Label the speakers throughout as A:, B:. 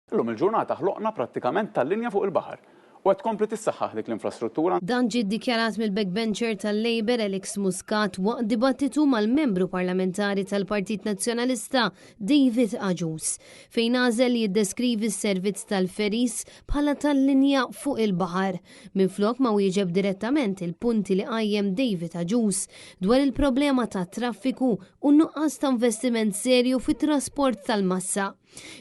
A: Illum il-ġurnata ħloqna prattikament tal-linja fuq il-baħar u qed tkompli tissaħħaħ dik l-infrastruttura.
B: Dan ġie ddikjarat mill-backbencher tal-Labour Alex Muscat waqt dibattitu mal-Membru Parlamentari tal-Partit Nazzjonalista David Agius, fejn għażel li jiddeskrivi s-servizz tal-ferries bħala tal-linja fuq il-baħar, minflok ma wieġeb direttament il-punti li qajjem David Agius dwar il-problema tat-traffiku u n-nuqqas ta' investiment serju fit-trasport tal-massa.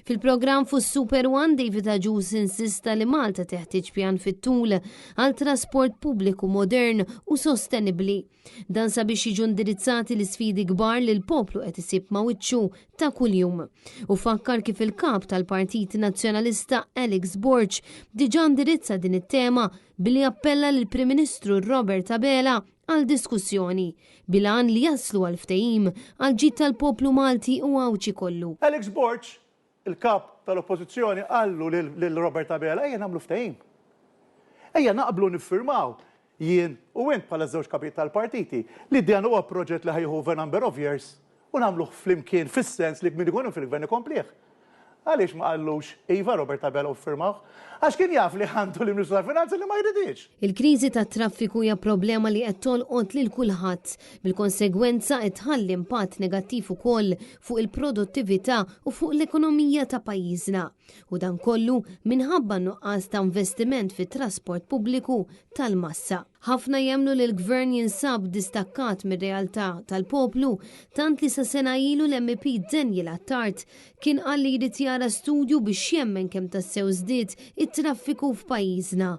B: Fil-programm fuq Super One, David Agius insista li Malta teħtieġ pjan fit-tul għal trasport pubbliku modern u sostenibbli. Dan sabiex jiġu indirizzati l-isfidi kbar li l-poplu qed isib ma' wiċċu ta' kuljum. U fakkar kif il-kap tal-Partit Nazzjonalista Alex Borg diġà indirizza din it-tema billi appella lill-Prim Ministru Robert Abela għal diskussjoni, bil-għan li jaslu għal ftehim għall-ġid tal-poplu Malti u Għawdxi kollu.
C: Alex Borg, il-Kap tal-Oppożizzjoni qallu lil Robert Abela ejja nagħmlu ftehim. Ejja naqblu niffirmaw jien u int bħala ż-żewġ kapijiet tal-partiti li dan huwa proġett li ħa jieħu over a number of years u nagħmluh flimkien fis-sens li min ikun fil-gvern ikomplih. Għaliex ma qallux iva Robert Abela u ffirmawh? Għax kien jaf li għandu l-Ministru tal-Finanzi li ma jridhiex.
B: Il-kriżi tat-traffiku hija problema li qed tolqot lil kulħadd, bil-konsegwenza qed tħalli impatt negattiv ukoll fuq il-produttività u fuq l-ekonomija ta' pajjiżna. U dan kollu minħabba n-nuqqas ta' investiment fit-trasport pubbliku tal-massa. Ħafna jemmnu li l-Gvern jinsab distakkat mir-realtà tal-poplu tant li sa sena ilu l-MEP Daniel Attard kien qal li jrid jara studju biex jemmen kemm tassew żdied it-traffiku f'pajjiżna.